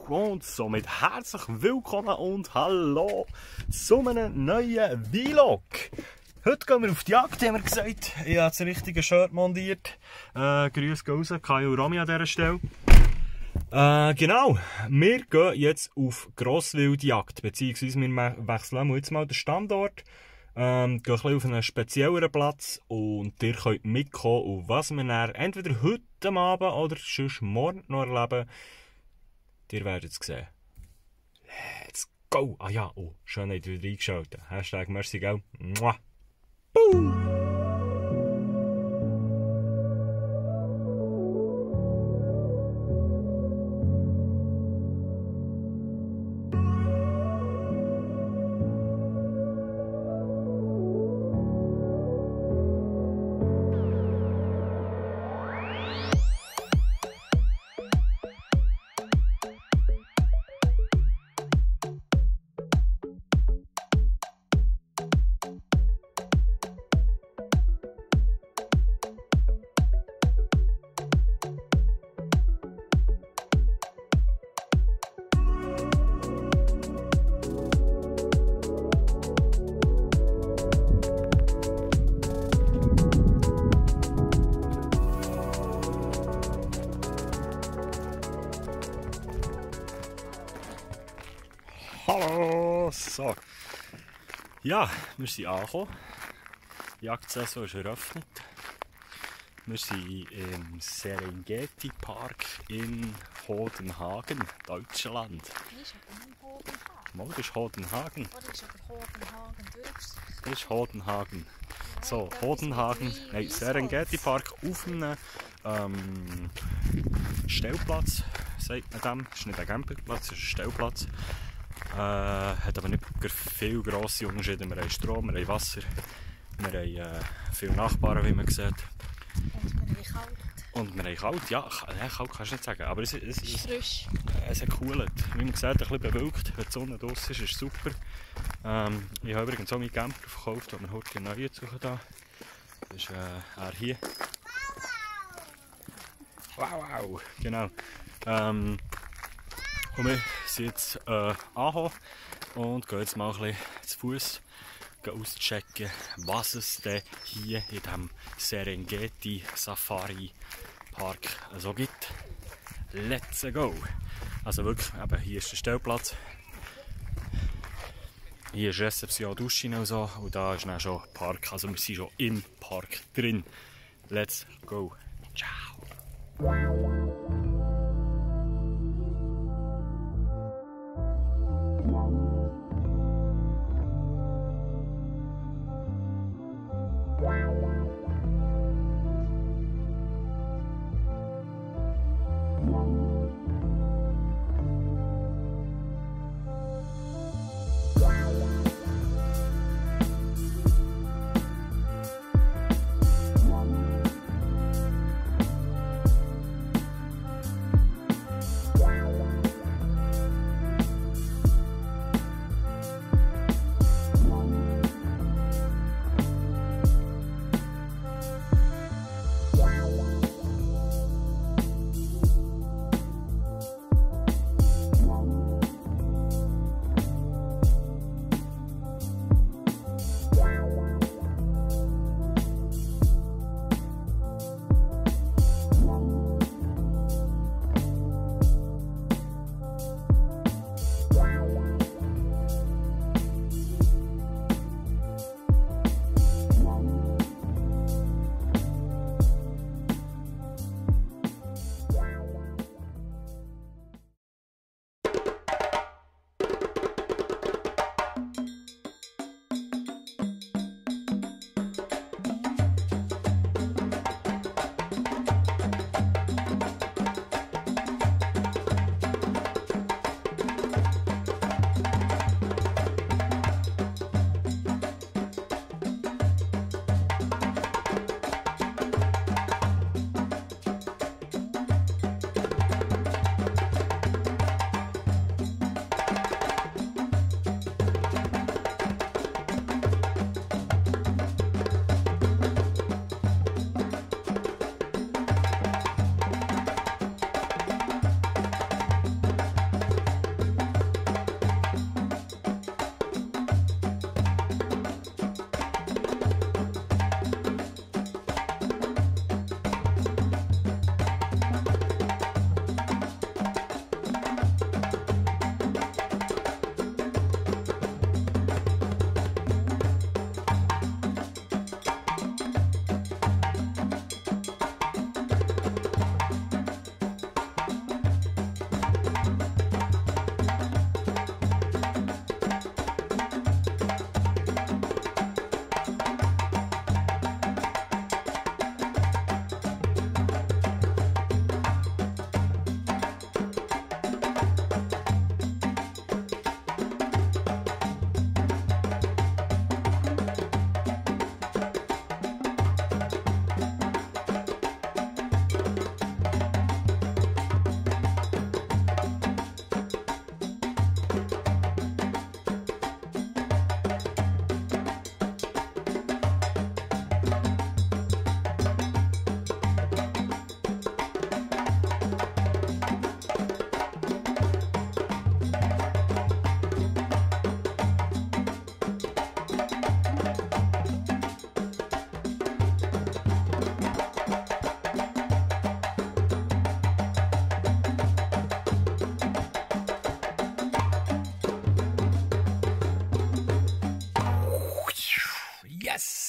Und somit herzlich willkommen und hallo zu einem neuen Vlog. Heute gehen wir auf die Jagd, haben wir gesagt. Ich habe das richtige Shirt montiert. Grüße gehen raus, Kaio Romy an dieser Stelle. Genau, wir gehen jetzt auf Grosswildjagd, beziehungsweise wir wechseln jetzt mal den Standort. Gehen ein bisschen auf einen spezielleren Platz und ihr könnt mitkommen, und was wir dann entweder heute Abend oder sonst morgen noch erleben, ihr werdet es sehen. Let's go! Ah ja, oh, schön habt ihr wieder eingeschaltet. Hashtag merci, gell? Mua. Boom! Hallo! So. Ja, wir sind angekommen. Die Jagdsaison ist eröffnet. Wir sind im Serengeti Park in Hodenhagen, Deutschland. Das ist aber nicht Hodenhagen. Mal, das ist Hodenhagen. Oh, das ist aber Hodenhagen durch. Das ist Hodenhagen. So, Hodenhagen, nein, Serengeti Park auf einem Stellplatz, sagt man dem. Das ist nicht ein Campingplatz, es ist ein Stellplatz. Hat aber nicht viel grosse Unterschiede. Wir haben Strom, wir haben Wasser, wir haben viele Nachbarn, wie man sieht. Und wir haben kalt. Und wir haben kalt, ja, kalt kannst du nicht sagen, aber es ist Frisch. Es hat gekühlt. Wie man sieht, ein bisschen bewölkt. Wenn die Sonne draussen ist, ist es super. Ich habe übrigens auch meinen Camper verkauft, den wir heute einen neuen suchen. Das ist er hier. Wow, genau. Und wir sind jetzt angekommen und gehen jetzt mal ein bisschen zu Fuß auschecken, was es denn hier in diesem Serengeti Safari Park so gibt. Let's go! Also wirklich, eben, hier ist der Stellplatz. Hier ist Rezeption, Duschen und so. Und da ist dann schon Park. Also wir sind schon im Park drin. Let's go! Ciao!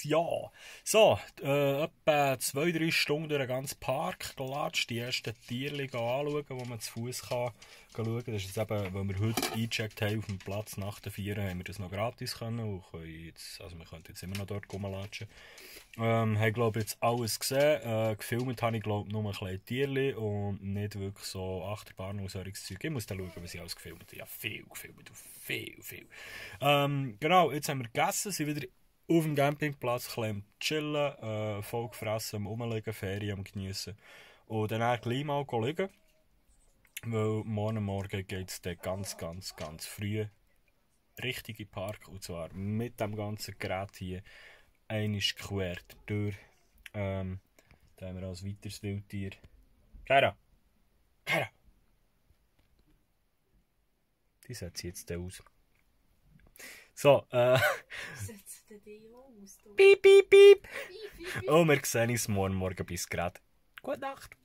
gutes Jahr. So, etwa 2-3 Stunden durch den ganzen Park gelatscht, die ersten Tiere anschauen, wo man zu Fuß kann schauen. Das ist jetzt eben, weil wir heute eingecheckt haben auf dem Platz nach den 4, haben wir das noch gratis können und können jetzt, also wir können jetzt immer noch dort rumlatschen. Haben glaube ich jetzt alles gesehen. Gefilmt habe ich glaube ich nur ein kleines Tierchen und nicht wirklich so Achterbahn und solches Zeug. Ich muss dann schauen, was ich alles gefilmt habe. Ja, viel gefilmt, viel. Genau, jetzt haben wir gegessen, sind wieder auf dem Campingplatz, ein bisschen am chillen, voll gefressen, am rumliegen, Ferien am geniessen. Und dann gleich mal liegen, weil morgen geht es dann ganz früh richtig in den Park, und zwar mit dem ganzen Gerät hier. Einmal quer durch. Da haben wir als weiteres Wildtier. Keira! Die setzt jetzt aus. So, Setzt die aus? piep! Und wir sehen uns morgen bis gerade. Gute Nacht!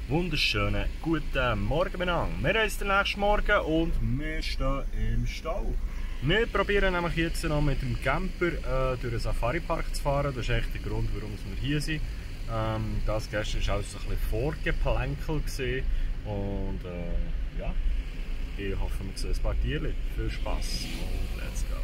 Wunderschönen guten Morgen miteinander. Wir haben es den nächsten Morgen und wir stehen im Stall. Wir probieren nämlich jetzt noch mit dem Camper durch den Safari-Park zu fahren. Das ist echt der Grund, warum wir hier sind. Das gestern war alles ein bisschen Vorgeplänkel. Und ja, ich hoffe, wir sehen ein paar Tiere. Viel Spass und let's go!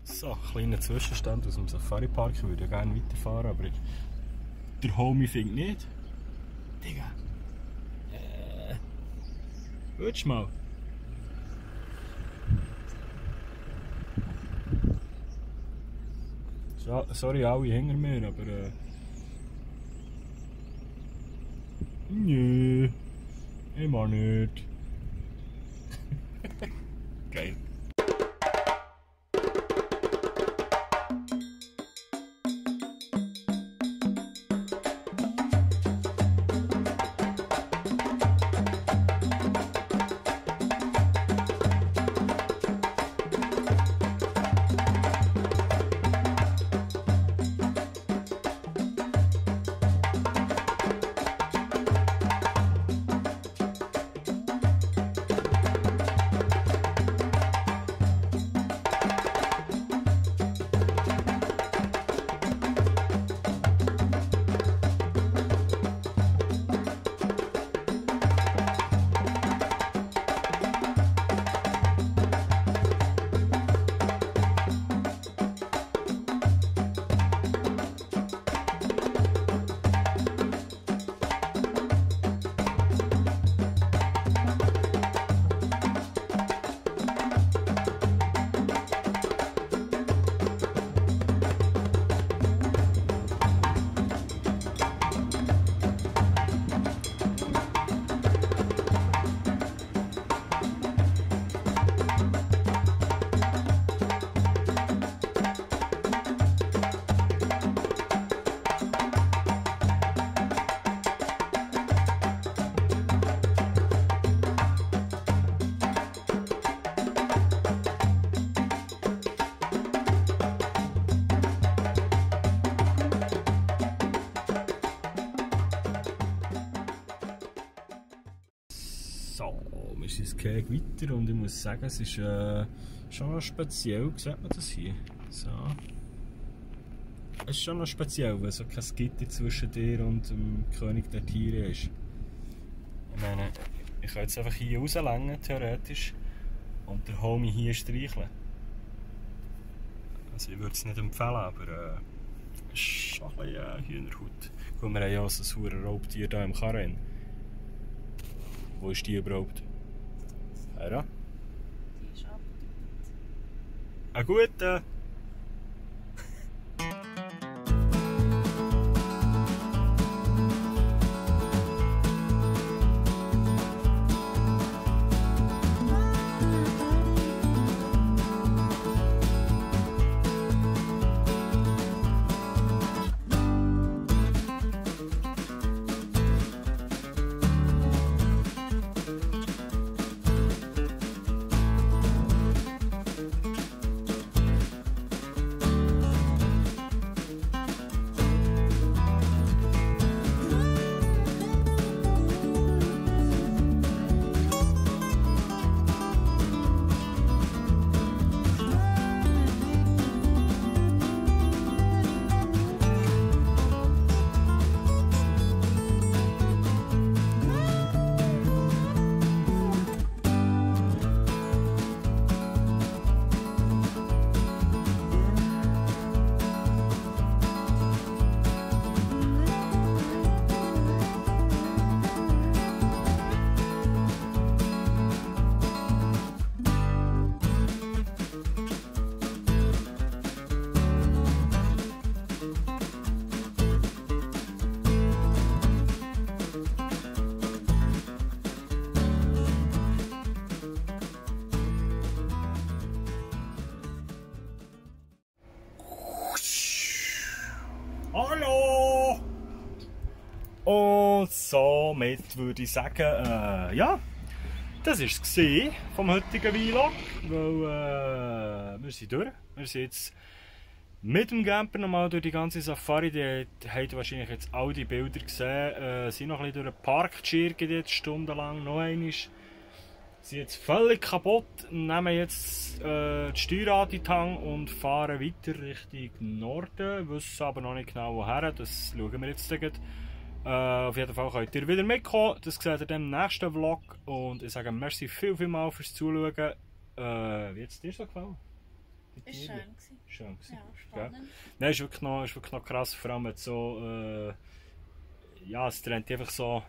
So, kleiner Zwischenstand aus dem Safari-Park. Ich würde ja gerne weiterfahren, aber der Homie findet nicht. Digga. Willst du mal? Sorry, alle hinter mir, aber nö, immer nicht. Geil. wir sind ein Gehege weiter und ich muss sagen, es ist schon noch speziell. Sieht man das hier? So. Es ist schon noch speziell, weil so kein Gitter zwischen dir und dem König der Tiere ist. Ich meine, ich kann jetzt einfach hier rauslängen, theoretisch, und der Homie hier streicheln. Also ich würde es nicht empfehlen, aber es ist schon ein bisschen Hühnerhaut. Guck, wir haben ja auch so ein verdammtes Raubtier hier im Karren. Wo ist die überhaupt? Ja. Die ist ab. Ein guter. Hallo! Und somit würde ich sagen, ja, das war es vom heutigen Vlog, weil wir sind durch. Wir sind jetzt mit dem Camper nochmal durch die ganze Safari. Die habt ihr wahrscheinlich jetzt all die Bilder gesehen. Sind noch ein bisschen durch den Park geschirrt, jetzt stundenlang noch einmal. Sind jetzt völlig kaputt, nehmen jetzt die Steuer an die Tang und fahren weiter Richtung Norden. Wissen aber noch nicht genau woher, das schauen wir jetzt gleich. Auf jeden Fall könnt ihr wieder mitkommen, das seht ihr im nächsten Vlog. Und ich sage merci viel fürs Zuschauen. Wie hat es dir so gefallen? Ist schön gewesen. Schön gewesen. Ja, spannend. Nein, ist wirklich noch krass, vor allem so, ja, es trennt einfach so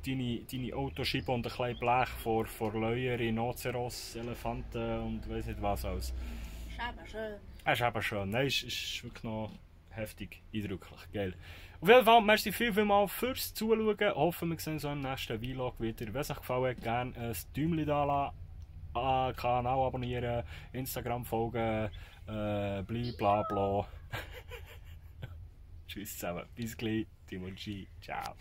deine Autoscheibe und ein kleines Blech vor Löwen, Rhinoceros, Elefanten und weiss nicht was alles. Ist eben schön. Es ist eben schön. Nein, ist wirklich noch heftig, eindrücklich, geil. Auf jeden Fall, merci viel fürs Zuschauen. Hoffen, wir sehen uns im nächsten Vlog wieder. Wenn es euch gefallen hat, gerne ein Däumchen da lassen, Kanal abonnieren, Instagram folgen, bla bla. Tschüss zusammen, bis gleich, Timon G, ciao.